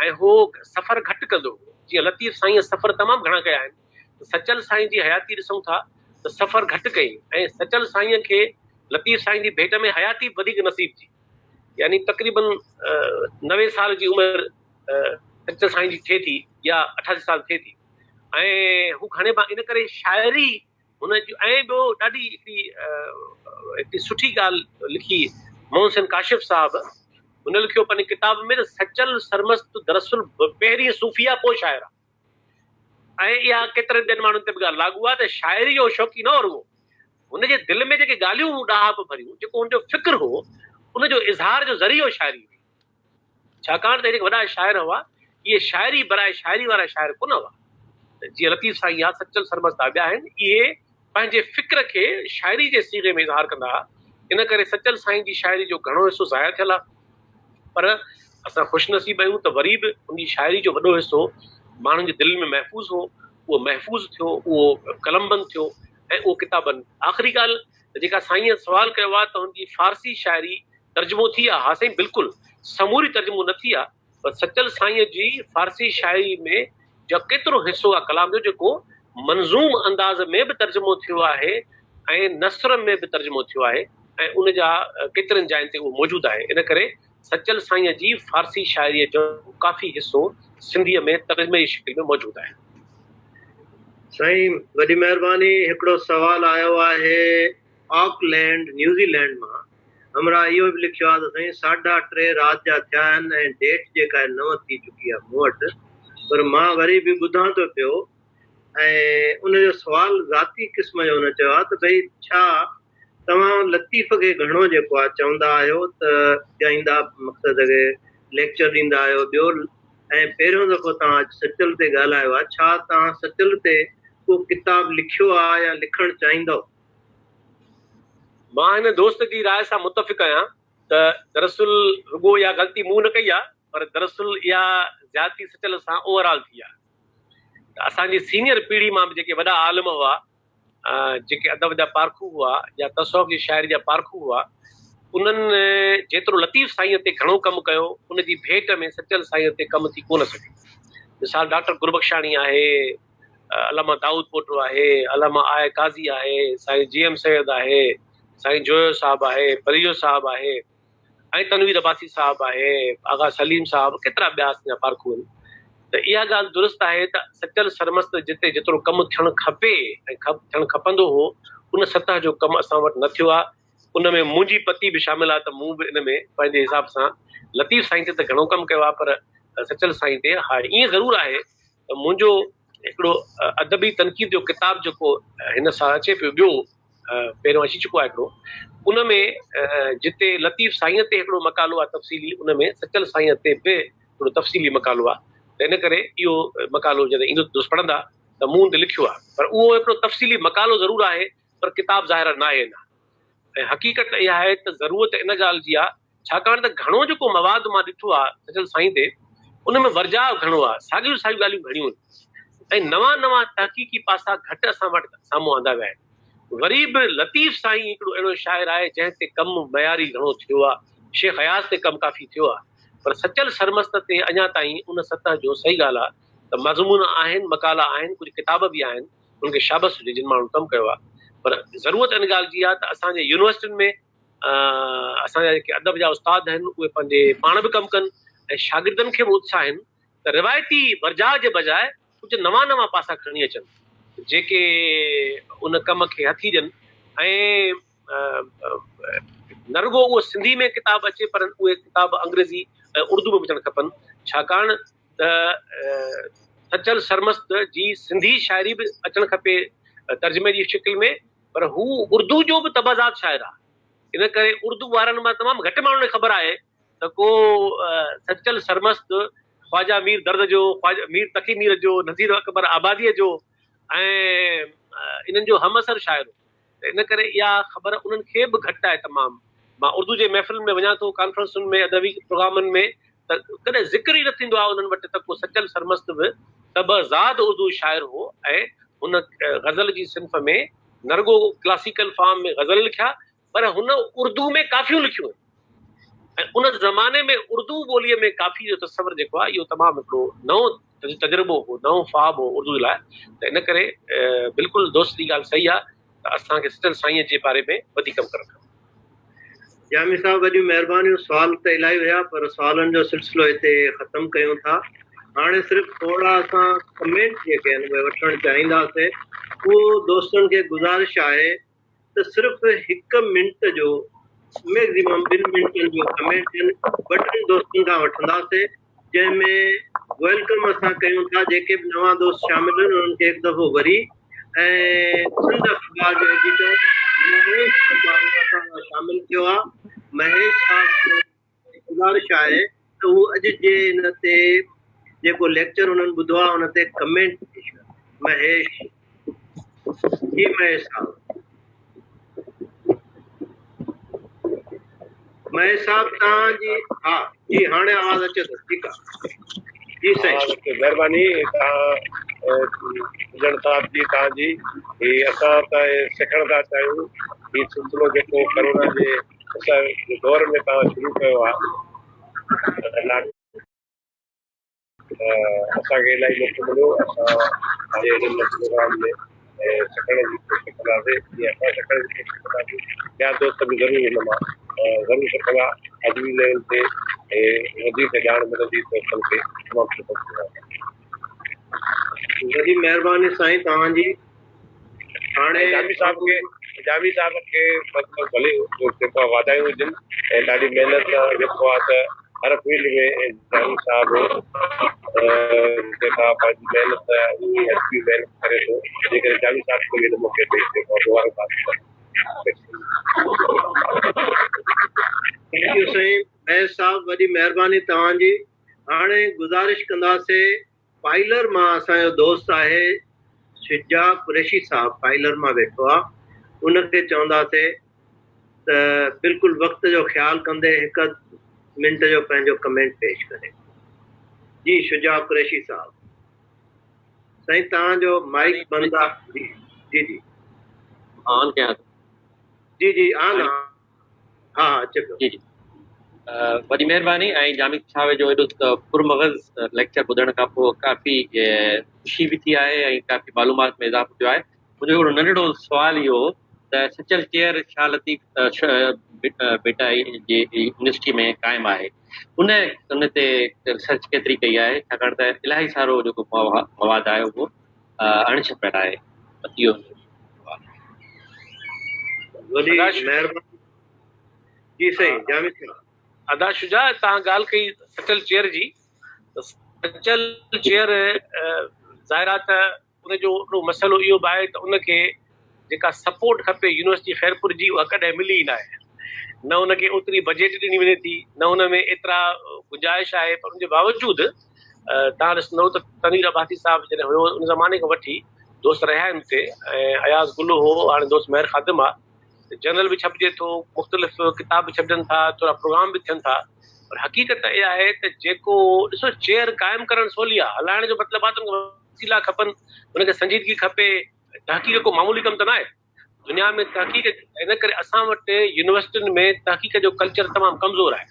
۽ هو سفر گهٽ ڪندو هو. جيئن لطيف سائينء سفر تمام گهڻا ڪيا آهن ته سچل سائين جي حياتي ڏسون ٿا ته سفر گهٽ ڪئي ۽ سچل سائينء کي لطيف سائين جي ڀيٽ ۾ حياتي به وڌيڪ نصيب ٿي يعني تقريبن 90 سال جي عمر سچل سائين جي ٿئي ٿي يا 88 سال ٿئي ٿي ۽ هو گهڻي ان ڪري شاعري هن جي ۽ ٻيو ڏاڍي هڪڙي هڪڙي سٺي ڳالهه لکي محمد حسين ڪاشف صاحب هن لکيو پنهنجي ڪتاب ۾ ته سچل سرمست دراصل پهرين صوفي آ پوء شاعر آ ۽ اها ڪيترن ٻين ماڻهن تي به ڳالهه لاڳو آ ته شاعري جو شوقين نه هو رڳو هن جي دل ۾ جيڪي ڳالهيون هيون ڏاهپ ڀريون جيڪو هن جو فڪر هو ان جو اظهار جو ذريعو شاعري هئي. ڇاڪاڻ ته جيڪي وڏا شاعر هئا، اهي شاعري براء شاعري وارا شاعر ڪونه هئا. جيئن لطيف سائين يا سچل سرمست يا ٻيا آهن، اهي پنهنجي فڪر کي شاعري جي صيغي ۾ اظهار ڪندا هئا. ان ڪري سچل سائين جي شاعري جو گهڻو حصو ضايع ٿيل آهي. پر اسان خوش نصيب آهيون ته وري به ان جي شاعري جو وڏو حصو ماڻهن جي دلين ۾ محفوظ هو، اهو محفوظ ٿيو، اهو قلمبند ٿيو ۽ اهو ڪتابن. آخري ڳالهه ته جيڪا سائينء سوال ڪيو آهي ته هن جي فارسي شاعري ترجمو ٿي آ؟ ها سائين بلڪل سموري ترجمو نه ٿي آ پر سچل سائينء جي فارسي شاعري ۾ جا ڪيترو حصو آ ڪلام جو جيڪو منظوم انداز ۾ به ترجمو ٿيو آهي ۽ نثر ۾ به ترجمو ٿيو آهي ۽ ان جا ڪيترن جاين تي اهو موجود آهي ان ڪري سچل سائينء جي فارسي شاعريء جو ڪافي حصو سنڌيء ۾ ترجمي جي شڪل ۾ موجود آهي. سائين وڏي مهرباني هڪڙو سوال آيو آهي آڪلينڊ نيوزيلينڊ مان همراهه اهو به لکيو آهي ته سائين ساڍا ٽي رات جا ٿيا آهن ۽ ڊيٽ جيڪا آهي نو ٿي چڪي آهي مون وٽ پر مان وري به ٻڌان ٿو پيو ۽ ان جو سوال ذاتي قسم جو هن چيو آهي ته ڀئي ڇا توهان لطيف کي گهڻو جيڪو آهي چوندا آهيو ته ڳائيندا مقصد کي ليڪچر ڏيندا آهيو ٻيو ۽ پهريون دفعو توهان اڄ سچل تي ڳالهايو آهي ڇا توهان سچل تي ڪو ڪتاب لکيو آهي يا لکڻ چاهيندؤ؟ مان هن دوست جي راء سان متفق آهيان ته دراصل رڳو اها غلطي مون نه ڪئي آهي پر دراصل اها زيادتي سچل سان اوور آل ٿي آهي ته اسان جي سينيئر پيڙهي مان به جيڪي وڏا عالم هئا، جيڪي ادب جا پارکو هئا يا تصوف جي شاعري جا پارکو هئا، انهن جيترو لطيف سائينء تي گهڻو ڪم ڪيو، ان جي ڀيٽ ۾ سچل سائينء تي ڪم ٿي ڪونه سگهيو. مثال ڊاڪٽر گربخشاڻي آهي، علامه دائود پوٽو آهي، علامه آء قاضي آهي، سائين جي ايم سيد آهي، سائين جويو صاحب آهي، پليجو صاحب آهي ۽ تنوير عباسي صاحب آهي، آغا سليم صاحب ڪيترا ٻيا اسان جا پارکو آهن ته اها ڳالهه درست آهي ته سچل سرمست جتي جيترو ڪم ٿيڻ کپي ۽ ٿيڻ کپندو هو ان سطح جو ڪم اسان وٽ نه ٿيو آهي ان ۾ منهنجي پتي به شامل آهي ته مون به ان ۾ پنهنجي حساب سان لطيف سائين تي ته گهڻو ڪم ڪيو آهي پر سچل سائين تي ها ائين ضرور آهي ته منهنجو هڪڙو ادبي تنقيد جو ڪتاب جيڪو هن سال اچي پيو ٻيو پهريون اچي چڪو آهي هڪڙو ان ۾ جتي لطيف سائين تي هڪڙو مقالو آهي تفصيلي ان ۾ سچل سائين تي به هڪڙو تفصيلي مقالو آهي ته ان ڪري اهو مقالو جڏهن ايندو دوست پڙهندا ته مون ان تي لکيو آهي پر اهو هڪڙو تفصيلي مقالو ضرور آهي پر ڪتاب ظاهرا ناهي اڃا ۽ حقيقت اها آهي ته ضرورت ان ڳالهه جي آهي ڇاڪاڻ ته گهڻو جيڪو مواد مان ڏٺو آهي سچل سائين تي ان ۾ ورجاء گهڻو آهي ساڳيون ساڳيون ڳالهيون گهڻيون آهن ۽ نوان نوان تحقيقي پاسا گهٽ اسان وٽ سامهون آندا ويا آهن وري به لطيف سائين هڪڙو اهڙو شاعر آهي جنهن تي ڪم معياري گهڻو ٿيو آهي شيخ اياز تي ڪم ڪافي ٿيو آهي پر سچل سرمست تي اڃا تائين ان سطح جو صحيح ڳالهه آهي ته مضمون آهن مقالا آهن ڪجهه ڪتاب به آهن انهن کي شابس هجي جن ماڻهن ڪم ڪيو آهي پر ضرورت ان ڳالهه جي آهي ته اسان جي يونيورسٽين ۾ اسان جا جيڪي ادب جا استاد آهن اهي پنهنجي پاڻ به ڪم ڪن ۽ شاگردن کي به اتساهين ته روايتي ورجاء جي بجاء ڪجهه نوان نوان پاسا کڻي اچن جيڪي ان ڪم کي هٿي ڏين ۽ نه رڳو اهو سنڌي ۾ ڪتاب اچي پر اهي ڪتاب انگريزي ۽ اردو ۾ به اچڻ کپن ڇاڪاڻ ته سچل سرمست جي سنڌي شاعري به اچڻ کپي ترجمي جي شڪل ۾ پر هو اردو جو به طبعزاد شاعر آهي ان ڪري اردو وارن مان تمام گهٽ ماڻهن کي خبر آهي ته ڪو سچل سرمست خواجه مير درد جو خواجه مير تقي مير جو نذير اڪبر آباديء جو ۽ انهن جو همعصر شاعر هو ته ان ڪري اها خبر انهن کي به گهٽ آهي تمام. مان اردو جي محفلن ۾ وڃان ٿو، ڪانفرنسن ۾، ادبي پروگرامن ۾ ته ڪڏهن ذڪر ئي نه ٿيندو آهي انهن وٽ ته ڪو سچل سرمست به طبع زاد اردو شاعر هو ۽ هن غزل جي صنف ۾ نه رڳو ڪلاسيڪل فارم ۾ غزل لکيا پر هن اردو ۾ ڪافيون لکيون آهن ۽ ان زماني ۾ اردو ٻوليء ۾ ڪافي جو تصور جيڪو آهي اهو تمام هڪڙو نئون تجربو هو، نئون خواب هو اردو لاء ته ان ڪري بلڪل دوست جي ڳالهه صحيح آهي ته اسان کي سچل سائينء جي باري ۾ وڌيڪ ڪم ڪرڻ کپي. جامي صاحب وڏيون مهربانيون سوال ته الاهي هيا پر سوالن جو سلسلو هتي ختم ڪيون ٿا هاڻي صرف ٿورا اسان ڪمينٽ جيڪي آهن اهي وٺڻ چاهينداسي اهو دوستن کي گذارش آهي ته صرف هڪ منٽ جو ميڪزيمم ٻن منٽن جو ڪمينٽ ڏين ٻه ٽن دوستن کان وٺنداسي جنهن ۾ welcome اسان ڪيون ٿا جيڪي به نوان دوست شامل آهن انهن کي هڪ دفعو وري ۽ سنڌ اخبار جو ايڊيٽر مهيش اخبار اسان سان شامل ٿيو آهي مهيش صاحب کي گذارش آهي ته هو اڄ جي ان تي جيڪو ليڪچر انهن ٻڌو آهي ان تي ڪمينٽ مهيش جي مهيش صاحب مهيش صاحب توهان جي ها جي هاڻي آواز اچي ٿو ٺيڪ آهي جي سائين مهرباني توهان هجڻ صاحب جي توهان جي هي اسان ته سکڻ ٿا چاهيون هي سلسلو جيڪو ڪرونا جي دور ۾ توهان شروع ڪيو آهي اسان کي الاهي موقعو مليو اسان پنهنجي هن پروگرام ۾ سکڻ جي ڪوشش ڪنداسين جيئن اسان سکڻ جي ڪوشش ڪنداسين ٻيا دوست به ضرور هن مان ضرور سکندا ادبي ليول تي وڌيڪ ڄاڻ ملندي دوستن کي تمام سٺو پروگرام. وڏي مهرباني سائين توهان جي. هاڻي جامي صاحب کي جامي صاحب کي مطلب ڀلي جيڪو آهي واڌايون هجن ۽ ڏاڍي محنت سان جيڪو آهي ته هر فيلڊ ۾ جامي صاحب جيڪا پنهنجي محنت ادبي محنت ڪري ٿو جنهن ڪري جامي صاحب کي به هن موقعي تي جيڪو آهي مبارڪباد thank you سائين مهيش صاحب وڏي مهرباني توهان جي هاڻي گذارش ڪنداسي پائلر مان اسان جو دوست آهي شجاع قريشي صاحب پائلر مان ويٺو آ ان کي چونداسي ته بلڪل وقت جو خيال ڪندي هڪ اڌ منٽ جو پنهنجو ڪمينٽ پيش ڪري. جي شجاع قريشي صاحب. سائين توهان جو مائيڪ بند آ. جي جي جي. آن ڪيان ٿو. جي جي آن آ. ها ها اچي پيو. جي جي وڏي مهرباني ۽ جامي صاحب جو ايڏو پرمغز ليڪچر ٻڌڻ کان پوء ڪافي خوشي به ٿي آهي ۽ ڪافي معلومات ۾ اضافو ٿيو آهي. منهنجو هڪڙو ننڍڙو سوال اهو هو ته سچل چيئر شاهه لطيف ڀٽائي جي يونيورسٽي ۾ قائم آهي ان ان تي ريسرچ ڪيتري ڪئي آهي ڇاڪاڻ ته الاهي سارو جيڪو مواد آهي اهو اڻ ڇپيل آهي بس اهو سوال. وڏي مهرباني جي سائين جامي صاحب. ادا شجاع توهان ڳالهه ڪئي سچل چيئر جي ته سچل چيئر ظاهر آهي ته ان جو هڪڙو مسئلو اهو به آهي ته ان کي جيڪا سپورٽ کپي يونيورسٽي خيرپور جي اها ڪڏهن ملي ئي ناهي نه ان کي اوتري بجيٽ ڏني وڃي ٿي نه ان ۾ ايترا گنجائش آهي پر ان جي باوجود توهان ڏسندو ته تنوير عباسي صاحب جڏهن هيو ان زماني کان وٺي دوست رهيا آهن اتي ۽ اياز گل هو هاڻي دوست مهر خادم آهي جرنل به ڇپجي ٿو، مختلف ڪتاب به ڇپجن ٿا، ٿورا پروگرام به ٿين ٿا پر حقيقت اها آهي ته جيڪو ڏسو چيئر قائم ڪرڻ سولي آهي، هلائڻ جو مطلب آهي ته ان کي وسيلا کپن، ان کي سنجيدگي کپي، تحقيق ڪو معمولي ڪم ته ناهي، دنيا ۾ تحقيق ان ڪري اسان وٽ يونيورسٽين ۾ تحقيق جو ڪلچر تمام ڪمزور آهي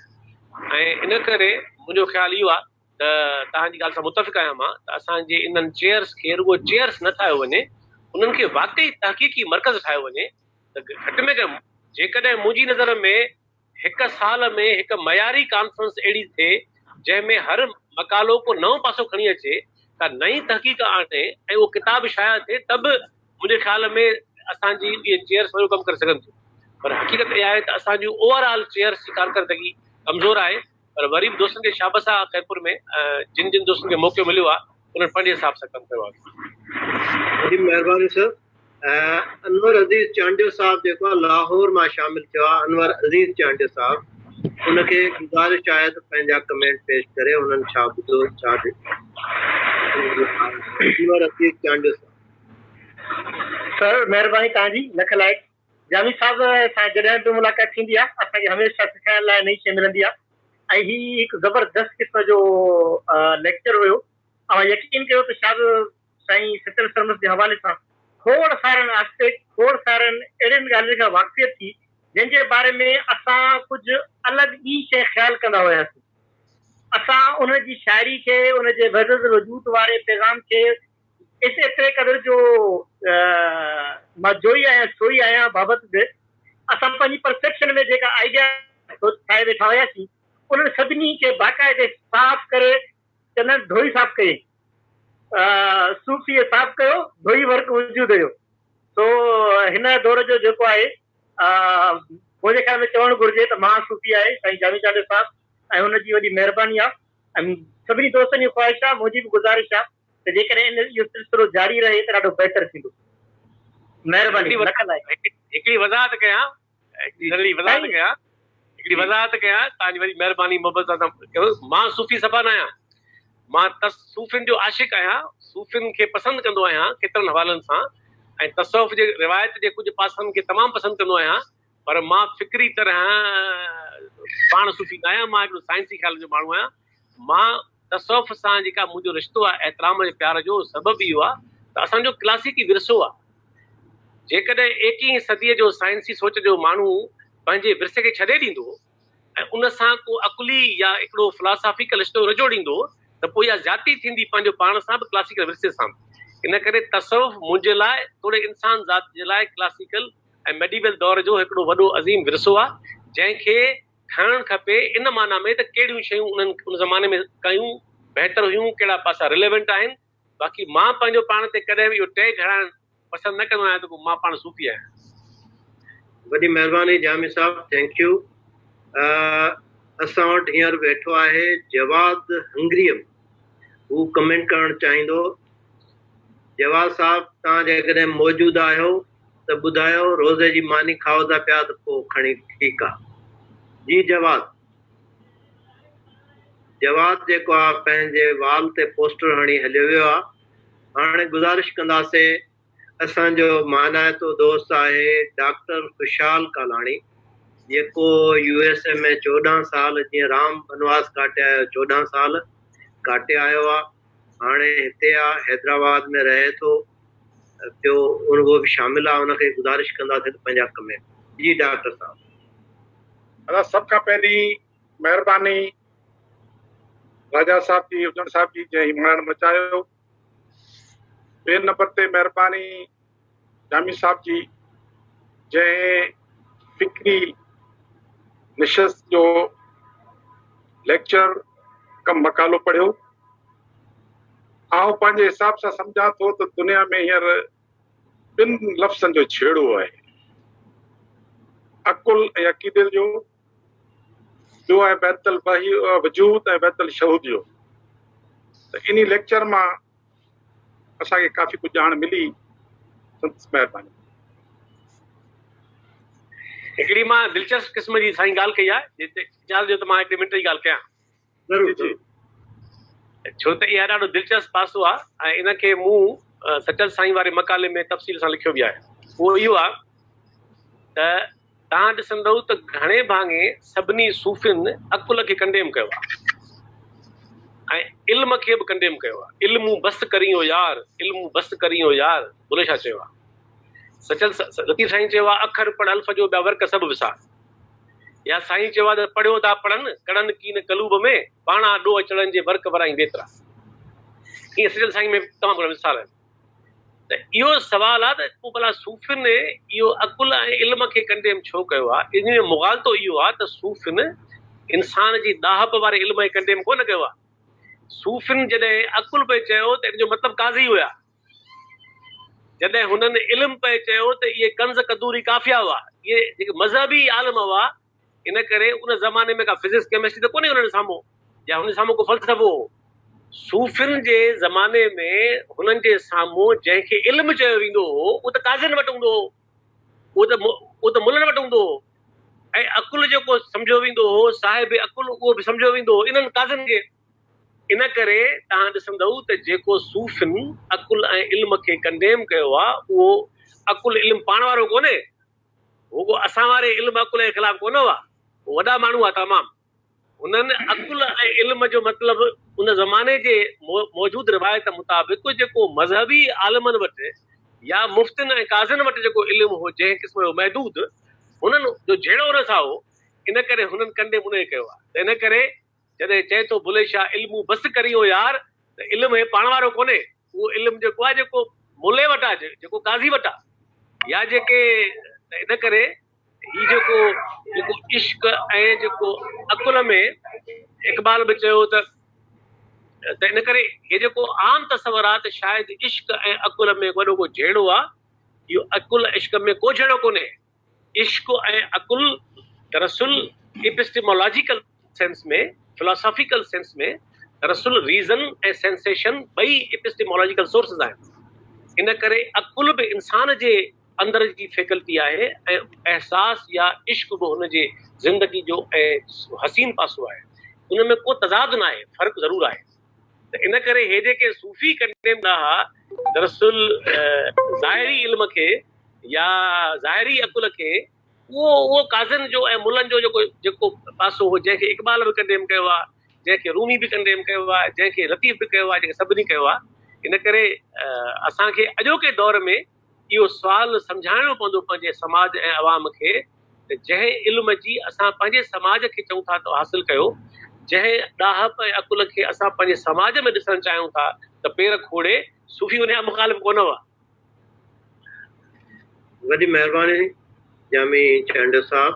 ۽ ان ڪري منهنجو خيال اهو آهي ته توهان جي ڳالهه سان متفق آهيان مان ته اسان جي انهن چيئرس کي رڳو چيئرس نه ٺاهيو وڃي انهن کي واقعي تحقيقي مرڪز ٺاهيو وڃي ته گهٽ ۾ گهٽ جيڪڏهن منهنجي نظر ۾ هڪ سال ۾ هڪ معياري ڪانفرنس اهڙي ٿئي جنهن ۾ هر مقالو ڪو نئون پاسو کڻي اچي ڪا نئين تحقيق آڻي ۽ اهو ڪتاب شايع ٿئي ته به منهنجي خيال ۾ اسان جي اهي چيئرس وڏو ڪم ڪري سگهن ٿيون پر حقيقت اها آهي ته اسان جون اوور آل چيئرس جي ڪارڪردگي ڪمزور آهي پر وري به دوستن کي شابس آ خيرپور ۾ جن جن دوستن کي موقعو مليو آ انهن پنهنجي حساب سان ڪم ڪيو آ. وڏي مهرباني سر. انور عزيز چانڊيو صاحب جيڪو آ لاهور مان شامل ٿيو آ انور عزيز چانڊيو صاحب ان کي گذارش آهي ته پنهنجا ڪمينٽ پيش ڪري انهن ڇا ٻڌو ڇا ڏٺو انور عزيز چانڊيو صاحب. سر مهرباني توهان جي لک لائق. جامي صاحب سان جڏهن به ملاقات ٿيندي آهي اسان کي هميشه سکڻ لاء نئين شيء ملندي آهي ۽ هي هڪ زبردست قسم جو ليڪچر هيو اوهان يقين ڪيو ته شاز سائين سچل سرمست جي حوالي سان کوڙ سارن آسپيڪٽ کوڙ سارن اهڙين ڳالهين کان واقفيت ٿي جنهن جي باري ۾ اسان ڪجهه الڳ ٻي شيء خيال ڪندا هياسين اسان ان جي شاعري کي ان جي وحدت الوجود واري پيغام کي اس ايتري قدر جو مان جوئي آهيان سوئي آهيان بابت به اسان پنهنجي پرسيپشن ۾ جيڪا آئيڊيا ٺاهي ويٺا هياسين انهن سڀني کي باقاعدي صاف ڪري چوندا آهن ڌوئي صاف ڪيائين صوفيء صاف ڪيو ڌوئي ورق وجود جو سو هن دور جو جيڪو آهي منهنجي خيال ۾ چوڻ گهرجي ته مهان صوفي آهي سائين جامي چانڊيو صاحب ۽ هن جي وڏي مهرباني آهي ۽ سڀني دوستن جي خواهش آهي منهنجي به گذارش آهي ته جيڪڏهن ان اهو سلسلو جاري رهي ته ڏاڍو بهتر ٿيندو. مهرباني. لک لائق. هڪڙي وضاحت ڪيان هڪڙي ننڍڙي وضاحت ڪيان هڪڙي وضاحت ڪيان توهان جي وڏي مهرباني محبت سان توهان مان صوفي صفا نه آهيان مان صوفين جو عاشق آهيان صوفين کي پسند ڪندو آهيان ڪيترن حوالن سان ۽ تصوف جي روايت جي ڪجهه پاسن کي تمام پسند ڪندو آهيان پر مان فڪري طرح پاڻ صوفي نه آهيان مان هڪڙو سائنسي خيال جو ماڻهو آهيان مان تصوف سان جيڪا منهنجو رشتو آهي احترام ۽ پيار جو سبب اهو آهي ته اسان جو ڪلاسيڪي ورثو آهي. جيڪڏهن ايڪيهين صديء جو سائنسي سوچ جو ماڻهو پنهنجي ورثي کي ڇڏي ڏيندو ۽ ان سان ڪو عقلي يا هڪڙو فلاسافيڪل رشتو نه جوڙيندو ته پوء اها زيادتي ٿيندي پنهنجو پاڻ سان به ڪلاسيڪل ورثي سان به. ان ڪري تصوف منهنجي لاء توڙي انسان ذات جي لاء ڪلاسيڪل ۽ ميڊيول دور جو هڪڙو وڏو عظيم ورثو آهي جنهن کي کڻڻ کپي ان معنيٰ ۾ ته ڪهڙيون شيون انهن ان زماني ۾ ڪيون بهتر هيون ڪهڙا پاسا رليونٽ آهن باقي مان پنهنجو پاڻ تي ڪڏهن به اهو ٽيگ هڻائڻ پسند نه ڪندو آهيان ته ڪو مان پاڻ صوفي آهيان. وڏي مهرباني جامي صاحب thank you اسان وٽ هينئر ويٺو آهي جواد هنگريم هو ڪمينٽ ڪرڻ چاهيندو جواد صاحب توهان جيڪڏهن موجود آهيو ته ٻڌايو روزي جي ماني کائو ٿا پيا ته پوء کڻي ٺيڪ آ. جي جواد. جواد جيڪو آ پنهنجي وال تي پوسٽر هڻي هليو ويو آ. هاڻي گذارش ڪنداسي اسان جو مانائتو دوست آهي ڊاڪٽر خوشحال ڪالاڻي جيڪو يو ايس اي ۾ 14 سال جيئن رام بنواس ڪاٽي آيو 14 سال ڪاٽي آيو آ هاڻي هتي آ حيدرآباد ۾ رهي ٿو پيو اهو به شامل آ ان کي گذارش ڪنداسين ته پنهنجا ڪمينٽ جي ڊاڪٽر صاحب. ادا سڀ کان پهرين مهرباني راجا صاحب جي اجڻ صاحب جي جنهن هي ماڻ مچايو ٻئي نمبر تي مهرباني جامي صاحب جي جنهن فڪري نشست جو ليڪچر ڪم مقالو پڙهيو. آئون پنهنجي حساب سان سمجهان ٿو ته دنيا ۾ هينئر ٻن لفظن جو جهيڙو آهي، عقل ۽ عقيدي جو، ٻيو آهي وحدت الوجود ۽ وحدت الشهود جو. ته انهي ليڪچر مان اسان کي ڪافي ڪجهه ڄاڻ ملي، سندس مهرباني. هڪڙي مان دلچسپ قسم جي سائين ڳالهه ڪئي آهي، جي اجازت ڏيو ته مان هڪڙي منٽ جي ڳالهه ڪيان. ضرور جي ڇو ته اها ڏاڍو دلچسپ پاسو آهي ۽ ان کي مون سچل سائين واري مقالي ۾ تفصيل سان لکيو به آهي. اهو اهو آهي ته توهان ڏسندؤ ته گهڻي ڀاڱي سڀني صوفين عقل کي ڪنڊيم ڪيو آهي ۽ علم کي به ڪنڊيم ڪيو آهي. علم بس ڪرين او يار، علم بس ڪرين او يار، بلهي شاهه چيو آهي. سچل لطيف سائين چيو آهي اکر پڙهه الف جو ٻيا ورق سڀ وسار. يا سائين چيو آهي ته پڙهيو ٿا پڙهن، ڪڙن ڪين قلوب ۾، پاڻا ڏوهه چڙهن جي ورق ورائين ويترا. ائين سچل سائين ۾ تمام گهڻا مثال آهن. ته اهو سوال آهي ته پوء ڀلا صوفين اهو عقل ۽ علم کي ڪنڊيم ڇو ڪيو آهي؟ ان ۾ مغالطو اهو آهي ته صوفين انسان جي ڏاهپ واري علم کي ڪنڊيم ڪونه ڪيو آهي. صوفين جڏهن عقل پئي چيو ته ان جو مطلب قاضي هيا. جڏهن هنن علم پئي چيو ته اهي ڪنز قدوري ڪافيا هئا. اهي جيڪي مذهبي عالم هئا ان ڪري ان زماني ۾ ڪا فزڪس ڪيمسٽري ته ڪونهي انهن سامهون يا هنن سامهون ڪو فلسفو هو. صوفين جي زماني ۾ هنن جي سامهون جنهن کي علم چيو ويندو هو اهو ته قاضين وٽ هوندو هو، اهو ته ملن وٽ هوندو هو ۽ عقل جيڪو سمجهيو ويندو هو صاحب عقل اهو به سمجهيو ويندو هو انهن قاضين کي. ان ڪري توهان ڏسندؤ ته جيڪو صوفين عقل ۽ علم کي ڪنڊيم ڪيو آهي اهو عقل علم پاڻ وارو ڪونهي. هو ڪو اسان واري علم عقل جي خلاف ڪونه هئا. هو وڏا ماڻهو هئا تمام. هنن عقل ۽ علم جو مطلب ان زماني جي موجود روايت مطابق جيڪو مذهبي عالمن وٽ يا مفتين ۽ قاضين وٽ جيڪو علم هو جنهن قسم جو محدود هنن جو جهيڙو ان سان هو ان ڪري هنن ڪنڊيم ان کي ڪيو آهي ته ان ڪري جڏهن چئي ٿو بلهي شاهه علمون بس ڪرين او يار ته علم هي پاڻ وارو ڪونهي اهو علم جيڪو آهي جيڪو ملي وٽ آهي جيڪو قاضي وٽ آهي يا جيڪي ته ان ڪري هي جيڪو جيڪو عشق ۽ جيڪو عقل ۾ اقبال به چيو ته ته ان ڪري هي جيڪو عام تصور آهي ته شايد عشق ۽ عقل ۾ وڏو ڪو جهيڙو آهي اهو عقل عشق ۾ ڪو جهيڙو ڪونهي عشق ۽ عقل دراصل ايپسٽيمالاجيڪل سينس ۾، فلاسافيڪل سينس ۾، دراصل ريزن ۽ سينسيشن ٻئي ايپسٽيمالاجيڪل سورسز آهن. ان ڪري عقل به انسان جي اندر جي فيڪلٽي آهي ۽ احساس يا عشق به هن جي زندگي جو ۽ حسين پاسو آهي. ان ۾ ڪو تضاد ناهي، فرق ضرور آهي. ته ان ڪري هي جيڪي صوفي ڪنڊيم ڪندا ها دراصل ظاهري علم کي يا ظاهري عقل کي اهو اهو قاضين جو ۽ ملن جو جيڪو جيڪو پاسو هو جنهن کي اقبال به ڪنڊيم ڪيو آهي جنهن کي رومي به ڪنڊيم ڪيو آهي جنهن کي لطيف به ڪيو آهي جنهن کي سڀني ڪيو آهي ان ڪري اسان کي اڄوڪي دور ۾ اهو سوال سمجهائڻو پوندو پنهنجي سماج ۽ عوام کي ته جنهن علم جي اسان پنهنجي سماج کي چئون ٿا ته حاصل ڪيو، جنهن ڏاهپ ۽ عقل کي اسان پنهنجي سماج ۾ ڏسڻ چاهيون ٿا ته پير کوڙي، صوفي ان جا مخالف ڪونه هئا. وڏي مهرباني جامي چانڊيو صاحب.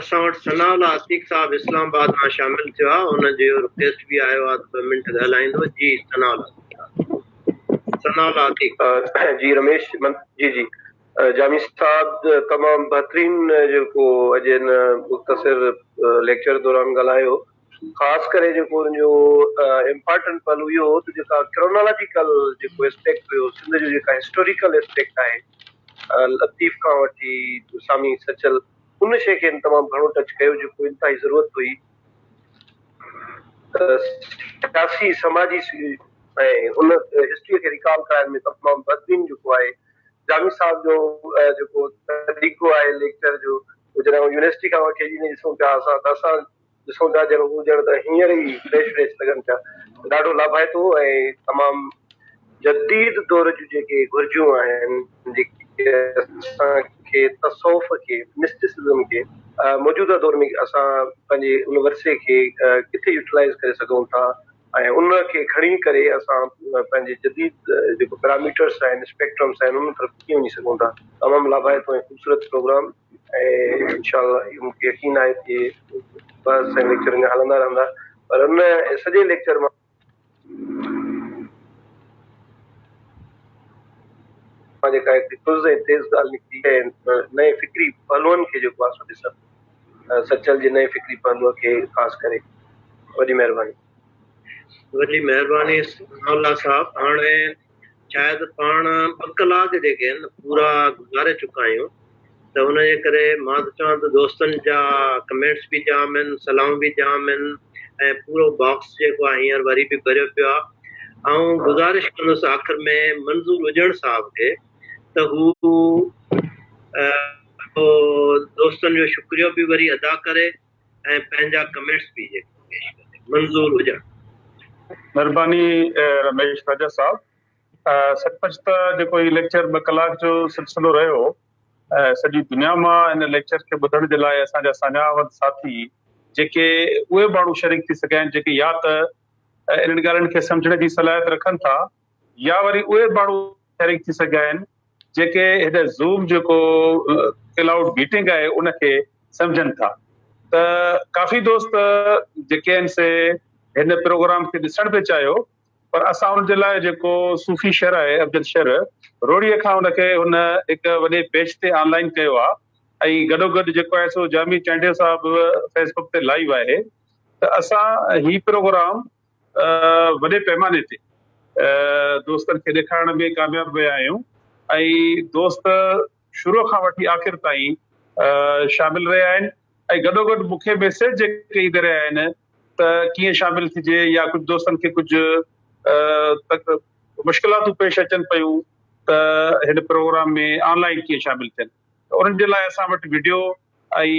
اسان وٽ ثناء الله عتيق صاحب اسلام آباد مان شامل ٿيو آهي ان جو رڪويسٽ به آيو آهي ته ٻه منٽ ڳالهائيندو جي ثناء الله ثناء الله عتيق. جي رميش جي جي جامي صاحب تمام بهترين جيڪو اڄ هن مختصر ليڪچر دوران ڳالهايو خاص ڪري جيڪو ان جو امپارٽنٽ پهلو اهو هو ته جيڪا ڪرونالاجيڪل جيڪو اسپيڪٽ هيو سنڌ جو جيڪا هسٽوريڪل اسپيڪٽ آهي لطيف کان وٺي سامي سچل ان شيء کي هن تمام گهڻو ٽچ ڪيو جيڪو انتهائي ضرورت هئي ته سياسي سماجي ۽ ان هسٽري کي ريڪال ڪرائڻ ۾ تمام بهترين جيڪو آهي جامي صاحب جو جيڪو طريقو آهي ليڪچر جو اهو جڏهن يونيورسٽي کان وٺي اڄ تائين ڏسون پيا اسان ته اسان ڏسون پيا ڄڻ هو ڄڻ ته هينئر ئي فريش فريش لڳن پيا. ڏاڍو لاڀائتو ۽ تمام جديد دور جون جيڪي گهرجون آهن جيڪي اسان کي تصوف کي مسٽسزم کي موجوده دور ۾ اسان پنهنجي ان ورثي کي ڪٿي يوٽيلائز ڪري سگهون ٿا ۽ ان کي کڻي ڪري اسان پنهنجي جديد جيڪو پيراميٽرس آهن اسپيڪٽرمس آهن ان طرف ڪيئن وڃي سگهون ٿا. تمام لاڀائتو ۽ خوبصورت پروگرام ۽ انشاء الله اهو مون کي يقين آهي ته اهي بحث ۽ ليڪچر اڃا هلندا رهندا پر ان سڄي ليڪچر مان جيڪا هڪڙي تز ۽ تيز ڳالهه نڪتي ۽ نئين فڪري پهلوئن کي جيڪو آهي سو ڏسڻ سچل جي نئين فڪري پهلوء کي خاص ڪري وڏي مهرباني. وڏي مهرباني ثناء الله صاحب. هاڻي شايد پاڻ ٻه ڪلاڪ جيڪي آهن پورا گذاري چڪا آهيون ته ان جي ڪري مان ته چوان ته دوستن جا ڪمينٽس به جام آهن، صلاحون به جام آهن ۽ پورو باڪس جيڪو آهي هينئر وري به ڀريو پيو آهي. آئون گذارش ڪندس آخر ۾ منظور اجڻ صاحب کي ته هو دوستن جو شڪريو به وري ادا ڪري ۽ پنهنجا ڪمينٽس به جيڪو پيش ڪري. منظور اجڻ. مھرباني رميش راجا صاحب. سچ پچ ته جيڪو هي ليڪچر ٻه ڪلاڪ جو سلسلو رهيو سڄي دنيا مان ان ليڪچر کي ٻڌڻ جي لاء اسان جا ساڃاهه وند ساٿي جيڪي اهي ماڻهو شريڪ ٿي سگهيا آهن جيڪي يا ته انهن ڳالهين کي سمجهڻ جي صلاحيت رکن ٿا يا وري اهي ماڻهو شريڪ ٿي سگهيا آهن جيڪي هن زوم جيڪو ڪلائوڊ ميٽنگ آهي ان کي سمجهن ٿا ته ڪافي دوست جيڪي آهن سي هن پروگرام کي ڏسڻ پئي چاهيو پر اسان ان جي لاء جيڪو صوفي شھر آهي افضل شھر روھڙي کان ان کي هن هڪ وڏي پيج تي آن لائن ڪيو آهي ۽ گڏو گڏ جيڪو آهي سو جامي چانڊيو صاحب فيس بڪ تي لائيو آهي ته اسان هي پروگرام وڏي پيماني تي دوستن کي ڏيکارڻ ۾ ڪامياب ويا آهيون ۽ دوست شروع کان وٺي آخر تائين شامل رهيا آهن ۽ گڏوگڏ مون کي ميسيج جيڪي ايندا رهيا آهن ته ڪيئن شامل ٿجي يا ڪجهه دوستن کي ڪجهه مشڪلاتون پيش اچن پيون ته هن پروگرام ۾ آن لائن ڪيئن شامل ٿين ته انهن جي لاء اسان وٽ وڊيو ۽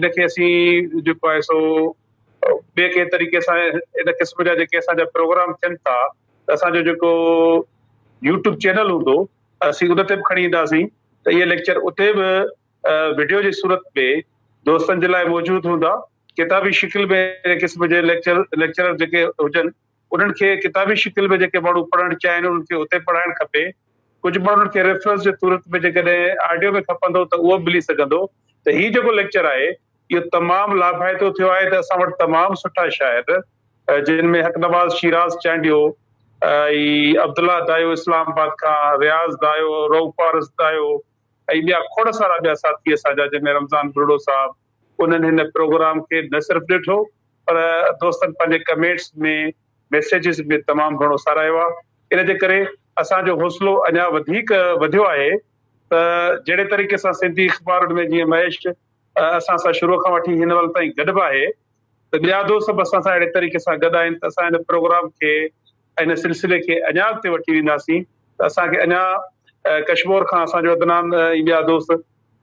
ان کي اسين جيڪو آهي سو ٻئي ڪنهن طريقي سان ان قسم جا جيڪي اسان جا پروگرام ٿين ٿا ته اسان جو جيڪو يوٽيوب چينل هوندو اسين ان تي به کڻي اينداسين ته اهي ليڪچر اتي به وڊيو جي صورت ۾ دوستن جي لاء موجود هوندا. ڪتابي شڪل ۾ اهڙي قسم جي ليڪچر ليڪچرر جيڪي هجن انهن کي ڪتابي شڪل ۾ جيڪي ماڻهو پڙهڻ چاهين انهن کي اتي پڙهائڻ کپي. ڪجهه ماڻهن کي ريفرنس جي صورت ۾ جيڪڏهن آڊيو ۾ کپندو ته اهو به ملي سگهندو ته هي جيڪو ليڪچر آهي اهو تمام لاڀائتو ٿيو آهي ته اسان وٽ تمام سٺا شاعر جن ۾ حق نواز شيراز چانڊيو ۽ عبدالله دايو اسلام آباد کان، رياض دايو، رئوف پارس دايو ۽ ٻيا کوڙ سارا ٻيا ساٿي اسان جا جن ۾ رمضان ٻرڙو صاحب انهن هن پروگرام کي نه صرف ڏٺو پر دوستن پنهنجي ڪمينٽس ۾ ميسيجز ۾ تمام گهڻو ساراهيو آهي ان جي ڪري اسان جو حوصلو اڃا وڌيڪ وڌيو آهي ته جهڙي طريقي سان سنڌي اخبارن ۾ جيئن مهيش اسان سان شروع کان وٺي هن مهل تائين گڏ به آهي ته ٻيا دوست به اسان سان اهڙي طريقي سان گڏ آهن ته اسان هن پروگرام کي ۽ هن سلسلي کي اڃا اڳتي وٺي وينداسين ته اسان کي اڃا ڪشمور کان اسان جو عدنان ۽ ٻيا دوست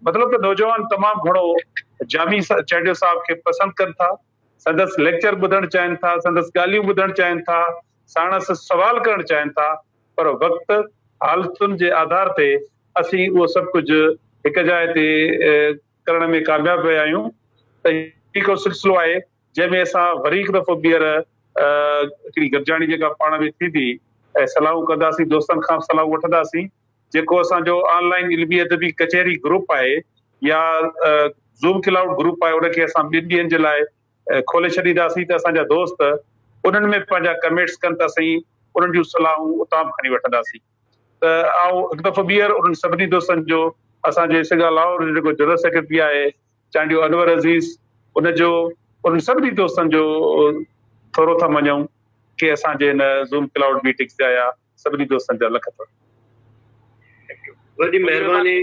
مطلب ته نوجوان تمام گهڻو جامي چانڊيو صاحب کي پسند ڪن ٿا سندس ليڪچر ٻڌڻ چاهين ٿا سندس ڳالهيون ٻڌڻ چاهين ٿا ساڻس سوال ڪرڻ چاهين ٿا پر وقت حالتن جي آڌار تي اسين اهو سڀ ڪجهه هڪ جاء تي ڪرڻ ۾ ڪامياب ويا آهيون ته هي هڪڙو سلسلو آهي جنهن ۾ اسان وري هڪ دفعو ٻيهر هڪڙي گڏجاڻي جيڪا پاڻ ۾ ٿيندي ۽ صلاحون ڪنداسين دوستن کان به صلاحون وٺنداسين جيڪو اسان جو آن لائن علمي ادبي ڪچهري گروپ آهي يا زوم ڪلائوڊ گروپ آهي ان کي اسان ٻن ڏينهن جي لاء کولي ڇڏينداسين ته اسان جا دوست انهن ۾ پنهنجا ڪمينٽس ڪن ته اسين انهن جون صلاحون اتان به کڻي وٺنداسين. ته آئون هڪ دفعو ٻيهر انهن سڀني دوستن جو اسان جي سگا لاهور جو جيڪو جنرل سيڪريٽري آهي چانڊيو انور عزيز ان جو انهن سڀني دوستن جو ٿورو ٿا مڃون ڪي اسان جي هن زوم ڪلائوڊ ميٽنگس تي آيا سڀني دوستن جا لک ٿورا. وڏي مهرباني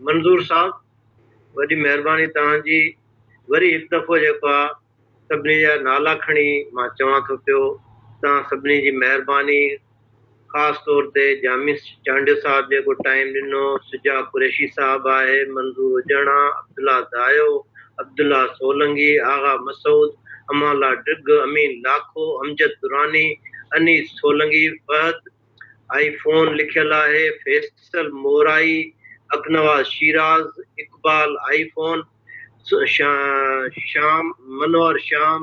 منظور صاحب وڏي مهرباني توهان جي وري هڪ دفعو جيڪو آ سڀني جا نالا کڻي مان چوان ٿو پيو توهان سڀني جي مهرباني. خاص طور تي جامي چانڊيو صاحب جيڪو ٽائيم ڏنو، سجا قريشي صاحب آهي، منظور اجڻا، عبدالله دايو، عبدالله سولنگي، آغا مسعود، امان الله ڊگهه، امين لاکو، امجد دراني، انيس سولنگي، فهد آئي فون لکيل آهي، فيصل مورائي، حقنواز شيراز، اقبال آئي فون، شام، منور شام،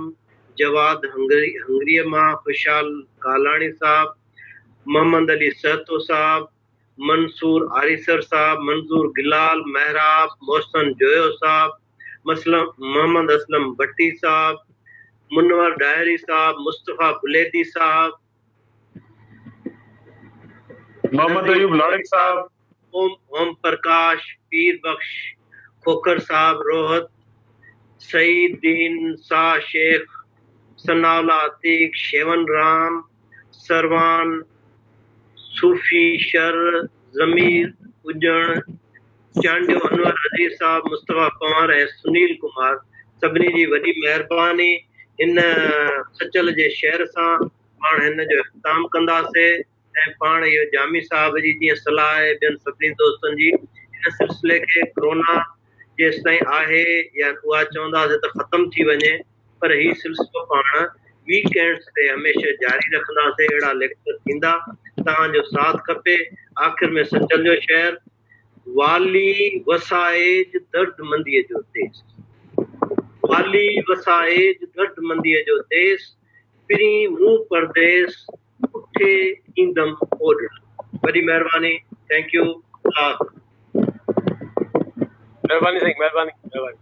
جواد هنگريء مان، خوشحال ڪالاڻي صاحب، محمد علي سهتو صاحب، منصور آريسر صاحب، منظور گلال، محراب، محسن جويو صاحب، محمد اسلم ڀٽي صاحب، منور ڏاهري صاحب، مصطفيٰ بليدي صاحب، محمد ايوب لاڙڪ صاحب. اوم پرڪاش، پير بخش کوکر صاحب، روهت، سعيد دين ساهه شيخ، ثناء الله عتيق، شيون رام، سروان، صوفي شر، ضمير اڄڻ، چانڊيو انور عزيز صاحب، مصطفيٰ پنهور ۽ سنيل ڪمار سڀني جي وڏي مهرباني. هن سچل جي شعر سان پاڻ هن جو اختتام ڪنداسي ۽ پاڻ اهو جامي صاحب جي جيئن صلاح آهي ٻين سڀني دوستن جي هن سلسلي کي ڪرونا جيستائين آهي يا اها چونداسي ته ختم ٿي وڃي پر هي سلسلو پاڻ ويڪ اينڊس تي هميشه جاري رکنداسي اهڙا ليڪچر ٿيندا توهان جو ساٿ کپي آخر ۾ سچل جو شعر والي وسائيج درد منديء جو ديس والي وسائيج درد منديء جو ديس پرين مون پرديس اٺي ايندم اوڏڻ وڏي مهرباني thank you الله حافظ. مهرباني سائين مهرباني مهرباني.